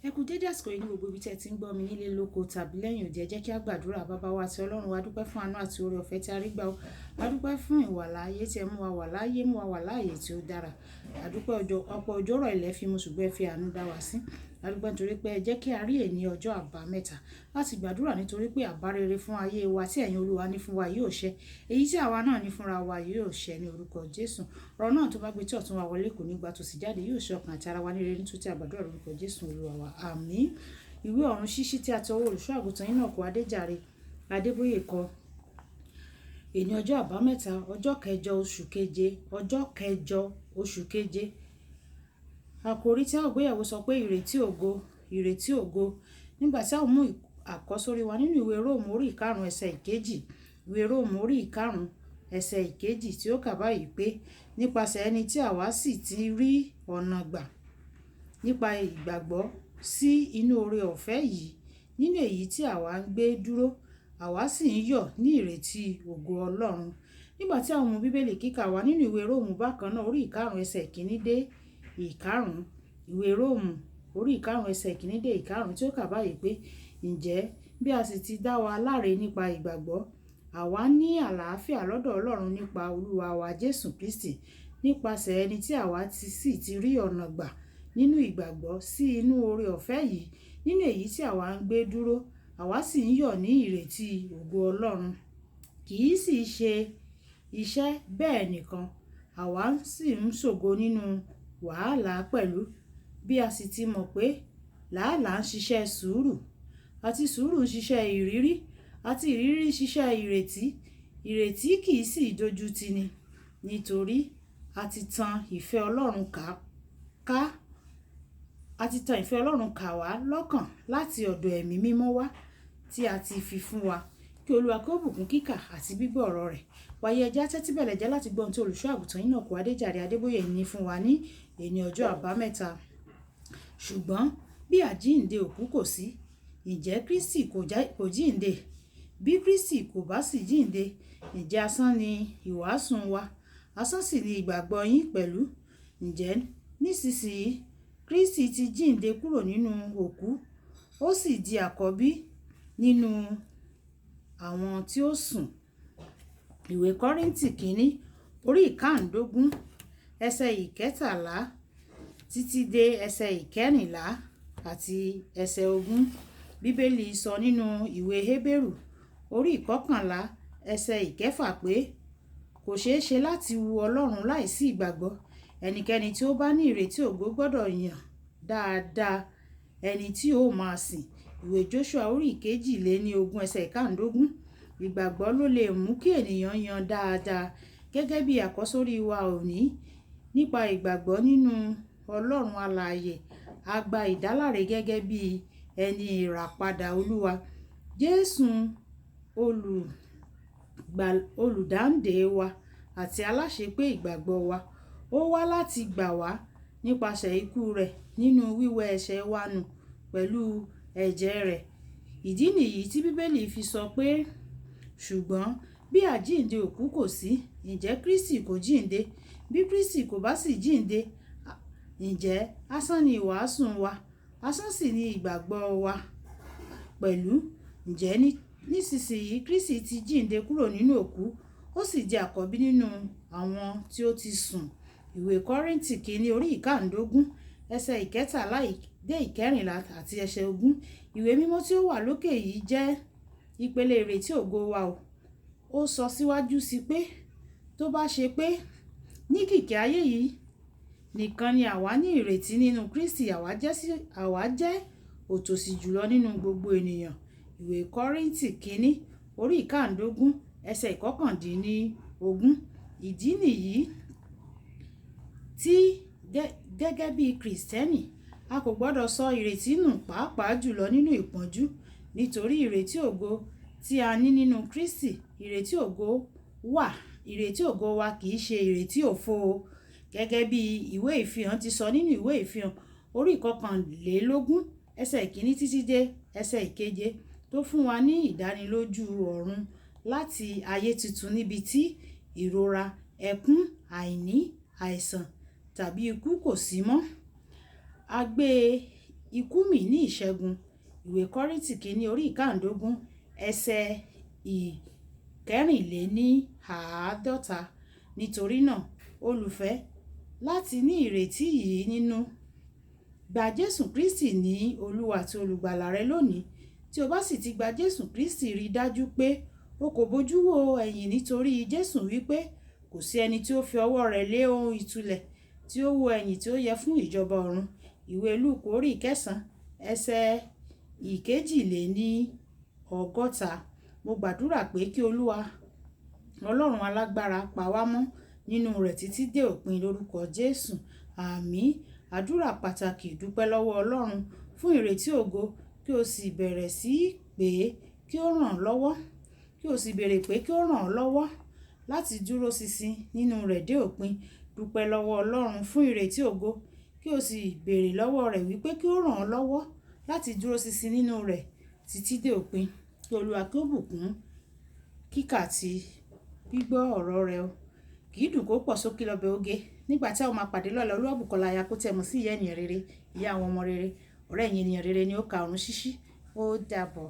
Ẹ kú dédé àsìkò yìí ní gbogbo ibi tí ẹ ti ń gbọ́ mi nílé lóko tàbí lẹ́yìn òdì. Ẹ jẹ́ kí a gbàdúrà. Baba wa àti Ọlọ́run wa, dúpẹ́ fún àánú àti oore ọ̀fẹ́ tí a rí gbà ó. A dúpẹ́ fún ìwàláàyè tí ẹ mú wa wà láyé, mú wa wà láàyè tí ó dára. A dúpẹ́ ọjọ́, ọ̀pọ̀ òjò rọ̀ ilẹ̀ fi mu ṣùgbọ́n ẹ fi àánú dá wa sí. A dúpẹ́ nítorí pé ẹ jẹ́ kí a rí èní ọjọ́ àbámẹ́ta láti gbàdúrà nítorí pé àbá rere fún ayé wa tí ẹ̀yin Olúwa ní fún wa yóò ṣẹ. Èyí tí àwa náà ní fúnra wa yóò ṣẹ ní orúkọ Jésù. Ọ̀rọ̀ náà tó bá gbé tí ọ̀tún wa wọlé kò ní gba tòsí jáde, yóò ṣe ọkàn àti ara wa ní rere nítorí tí a gbàdúrà lórúkọ Jésù Olúwa wa. Àmín. Ìwé ọ̀run ṣíṣí tí a ti ọwọ́ olùṣọ́ àgùntàn Enoch Adéjàre Adébóyè kọ. Èní ọjọ́ àbámẹ́ta, ọjọ́ kẹjọ oṣù keje, ọjọ́ kẹjọ oṣù keje. Àkòrí tí a ó gbéyẹ̀wò sọ pé ìrètí ògo, ìrètí ògo. Nígbà tí a ó mú àkọ́sórí wa nínú ìwé Róòmù orí ìkarùn-ún ẹsẹ̀ ìkejì. Ìwé Róòmù orí ìkarùn-ún ẹsẹ̀ ìkejì tí ó kà báyìí pé nípasẹ̀ ẹni tí àwa sì ti rí ọ̀nà gbà nípa ìgbàgbọ́ sí inú oore ọ̀fẹ́ yìí nínú èyí tí àwa ń gbé dúró, àwa sì ń yọ̀ ní ìrètí ògo Ọlọ́run. Nígbà tí a ó mú Bíbélì kíkà wá nínú ìwé Róòmù bákan náà orí ìkarùn-ún ẹsẹ̀ ìkíní dé ìkarùn-ún. Ìwé Róòmù orí ìkarùn-ún ẹsẹ̀ ìkíní dé ìkarùn-ún tí ó kà báyìí pé ǹjẹ́ bí a sì ti dá wa láre nípa ìgbàgbọ́, àwa ní àlàáfíà lọ́dọ̀ Ọlọ́run nípa Olúwa wa Jésù Kristi nípasẹ̀ ẹni tí àwa ti sì ti rí ọ̀nà gbà nínú ìgbàgbọ́ sí inú oore ọ̀fẹ́ yìí nínú èyí tí àwa ń gbé dúró, àwa sì ń yọ̀ ní ìrètí ògo Ọlọ́run. Kì í sì ṣe iṣẹ́ bẹ́ẹ̀ nìkan, àwa sì ń ṣògo nínú wàhálà pẹ̀lú bí a sì ti mọ̀ pé làálàá ń ṣiṣẹ́ sùúrù àti sùúrù ń ṣiṣẹ́ ìrírí àti ìrírí ń ṣiṣẹ́ ìrètí. Ìrètí kì í sì dojú tini nítorí a ti tan ìfẹ́ Ọlọ́run ká ká a ti tan ìfẹ́ Ọlọ́run kà wá lọ́kàn láti ọ̀dọ̀ ẹ̀mí mímọ́ wá tí a ti fi fún wa. Kí Olúwa kó bùkún kíkà àti gbígbọ́ ọ̀rọ̀ rẹ̀. Wàyí ẹ jẹ́ á tẹ́tí bẹ̀lẹ̀jẹ́ láti gbọ́ ohun tí olùṣọ́ àgùntàn Enoch Adéjàre Adébóyè ní fún wa ní èní ọjọ́ àbámẹ́ta. Ṣùgbọ́n bí àjíǹde òkú kò sí, ǹjẹ́ Kristi kò jíǹde? Bí Kristi kò bá sì jíǹde, ǹjẹ́ asán ni ìwàásù wa? Asán sì ni ìgbàgbọ́ yín pẹ̀lú. Ǹjẹ́ nísinsìnyí Kristi ti jíǹde kúrò nínú òkú, ó sì di àkọ́bí nínú àwọn tí ó sùn. Ìwé Kọ́ríńtì kìíní orí ìkáǹdógún ẹsẹ̀ ìkẹtàlá títí dé ẹsẹ̀ ìkẹrìnlá àti ẹsẹ̀ ogún. Bíbélì sọ nínú ìwé Hébérù orí ìkọkànlá ẹsẹ̀ ìkẹfà pé kò ṣeé ṣe láti wu Ọlọ́run láìsí ìgbàgbọ́. Ẹnikẹ́ni tí ó bá ní ìrètí ògo gbọ́dọ̀ yàn dáadáa ẹni tí ó máa sìn. Ìwé Joshua orí ìkejì lé ní ogún ẹsẹ̀ ìkáǹdógún. Ìgbàgbọ́ ló lè mú kí ènìyàn yan dáadáa gẹ́gẹ́ bí àkọ́sórí wa òní. Nípa ìgbàgbọ́ nínú Ọlọ́run alààyè, a gba ìdáláre gẹ́gẹ́ bí ẹni ìràpadà Olúwa. Jésù olùdáǹdè wa àti aláṣepé ìgbàgbọ́ wa. Ó wá láti gbà wá nípasẹ̀ ikú rẹ̀ nínú wíwẹ ẹ̀ṣẹ̀ wa nù pẹ̀lú ẹ̀jẹ̀ rẹ̀. Ìdí nìyí tí Bíbélì fi sọ pé ṣùgbọ́n bí àjíǹde òkú kò sí, ǹjẹ́ Kristi kò jíǹde? Bí Kristi kò bá sì jíǹde, ǹjẹ́ asán ni ìwàásù wa? Asán sì ni ìgbàgbọ́ wa pẹ̀lú. Ǹjẹ́ nísinsìnyí Kristi ti jíǹde kúrò nínú òkú, ó sì di àkọ́bí nínú àwọn tí ó ti sùn. Ìwé Kọ́ríńtì kìíní orí ìkáǹdógún ẹsẹ̀ ìkẹtàlá dé ìkẹrìnlá àti ẹsẹ̀ ogún. Ìwé mímọ́ tí ó wà lókè yìí jẹ́ ìpele ìrètí ògo wa o. Ó sọ síwájú sí pé tó bá ṣe pé ní kìkì ayé yìí nìkan ni àwa ní ìrètí nínú Kristi, àwa jẹ́ òtòṣì jùlọ nínú gbogbo ènìyàn. Ìwé Kọ́ríńtì kìíní orí ìkáǹdógún ẹsẹ̀ ìkọkàndínní ogún. Ìdí nìyí tí gẹ́gẹ́ bí Kristẹni, a kò gbọdọ̀ sọ ìrètí nù pàápàá jùlọ nínú ìpọ́njú nítorí ìrètí ògo tí a ní nínú Kristi. Ìrètí ògo wà, ìrètí ògo wa kì í ṣe ìrètí òfo. Gẹ́gẹ́ bí ìwé ìfihàn ti sọ nínú ìwé ìfihàn orí ìkọkànlélógún ẹsẹ̀ ìkíní títí dé ẹsẹ̀ ìkeje tó fún wa ní ìdánilójú ọ̀run láti ayé tuntun níbi tí ìrora, ẹkún, àìní, àìsàn tàbí ikú kò sí mọ́. A gbé ikú mì ní ìṣẹ́gun. Ìwé Kọ́ríńtì kìíní orí ìkáǹdógún ẹsẹ̀ ìkẹrìnléníàádọ́ta. Nítorí náà, olùfẹ́, láti ní ìrètí yìí nínú, gba Jésù Kristi ní Olúwa àti olùgbàlà rẹ lónìí. Tí o bá sì ti gba Jésù Kristi, rí dájú pé o kò bójú wo ẹ̀yìn, nítorí Jésù wípé kò sí ẹni tí ó fi ọwọ́ rẹ̀ lé ohun ìtúlẹ̀ tí ó wo ẹ̀yìn tí ó yẹ fún ìjọba ọ̀run. Ìwé Lúùkù orí ìkẹsàn ẹsẹ̀ ìkejìléní ọgọ́ta. Mo gbàdúrà pé kí Olúwa Ọlọ́run alágbára pa wá mọ́ nínú rẹ̀ títí dé òpin lórúkọ Jésù. Àmín. Àdúrà pàtàkì: dúpẹ́ lọ́wọ́ Ọlọ́run fún ìrètí ògo, kí o sì bẹ̀rẹ̀ sí í pé kí ó ràn ọ́ lọ́wọ́, kí o sì béèrè pé kí ó ràn ọ́ lọ́wọ́ láti dúró ṣinṣin nínú rẹ̀ dé òpin. Dúpẹ́ lọ́wọ́ Ọlọ́run fún ìrètí ògo, kí o sì béèrè lọ́wọ́ rẹ̀ wípé kí ó ràn ọ́ lọ́wọ́ láti dúró ṣinṣin nínú rẹ̀ títí dé òpin. Kí Olúwa kí ó bùkún kíkà àti gbígbọ́ ọ̀rọ̀ rẹ̀ o. Kì í dùn kó pọ̀, sókè lọ́bẹ̀ oge. Nígbà tí a ó máa pàdé lọ́la, Olúwabùkọ́lá aya kó tẹ̀ mọ́ sí ìyá ènìyàn rere, ìyá àwọn ọmọ rere, ọ̀rẹ́ ẹ̀yin ènìyàn rere ni ó ka ọ̀run ṣíṣí. Ó dàbọ̀.